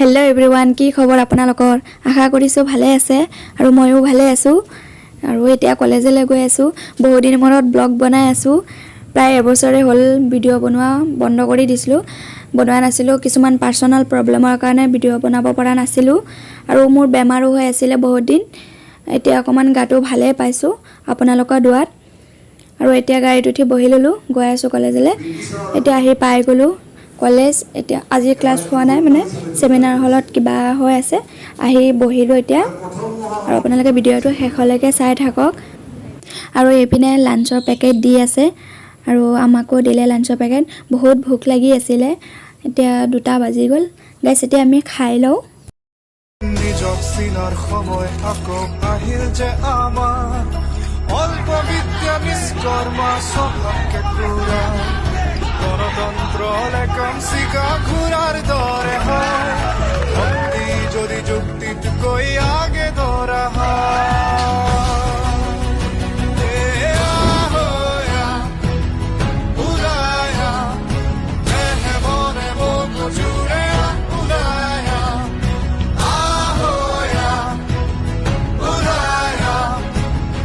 Hello' everyone, কি খবৰ আপোনালোকৰ? আশা কৰিছোঁ ভালে আছে আৰু ময়ো ভালে আছোঁ। আৰু এতিয়া কলেজলৈ গৈ আছোঁ। বহুদিন মূৰত ব্লগ বনাই আছোঁ। প্ৰায় এবছৰে হ'ল ভিডিঅ' বনোৱা বন্ধ কৰি দিছিলোঁ, বনোৱা নাছিলোঁ। কিছুমান পাৰ্চনেল প্ৰব্লেমৰ কাৰণে ভিডিঅ' বনাব পৰা নাছিলোঁ আৰু মোৰ বেমাৰো হৈ আছিলে বহুত দিন। এতিয়া অকণমান গাটো ভালেই পাইছোঁ আপোনালোকৰ দোৱাত। আৰু এতিয়া গাড়ীত উঠি বহি ল'লোঁ, গৈ আছোঁ কলেজলৈ। এতিয়া আহি পাই গ'লোঁ কলেজ। এতিয়া আজি ক্লাছ হোৱা নাই, মানে ছেমিনাৰ হলত কিবা হৈ আছে। আহি বহিলোঁ এতিয়া আৰু আপোনালোকে ভিডিঅ'টো শেষলৈকে চাই থাকক। আৰু এইপিনে লাঞ্চৰ পেকেট দি আছে আৰু আমাকো দিলে লাঞ্চৰ পেকেট। বহুত ভোক লাগি আছিলে। এতিয়া 2টা বাজি গ'ল গাইছ, এতিয়া আমি খাই লওঁ। নিজক চিনাৰ সময় আকৌ আহিল যে আমাৰ। অল্প বিদ্যা নিষ্কৰ্মা স্বভাৱ কেঁকোৰা। গণতন্ত্ৰ লেকাম চিগা ঘোঁৰাৰ দৰে হয়, ভক্তি যদি যুক্তিতকৈ আগে ধৰা হয়। এ আহ, ওলাই আহ, দেহে মনে মগজুৰে ওলাই আহ, আহ, ওলাই আহ,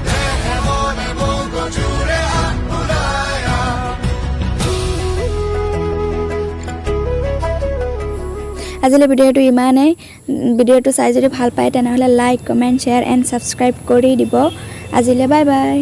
দেহে মনে মগজুৰে ওলাই আহ। আজিলৈ ভিডিঅ'টো ইমানেই। ভিডিঅ'টো চাই যদি ভাল পায়, তেনেহ'লে like, comment, share and subscribe কৰি দিব। আজিলৈ বাই বাই।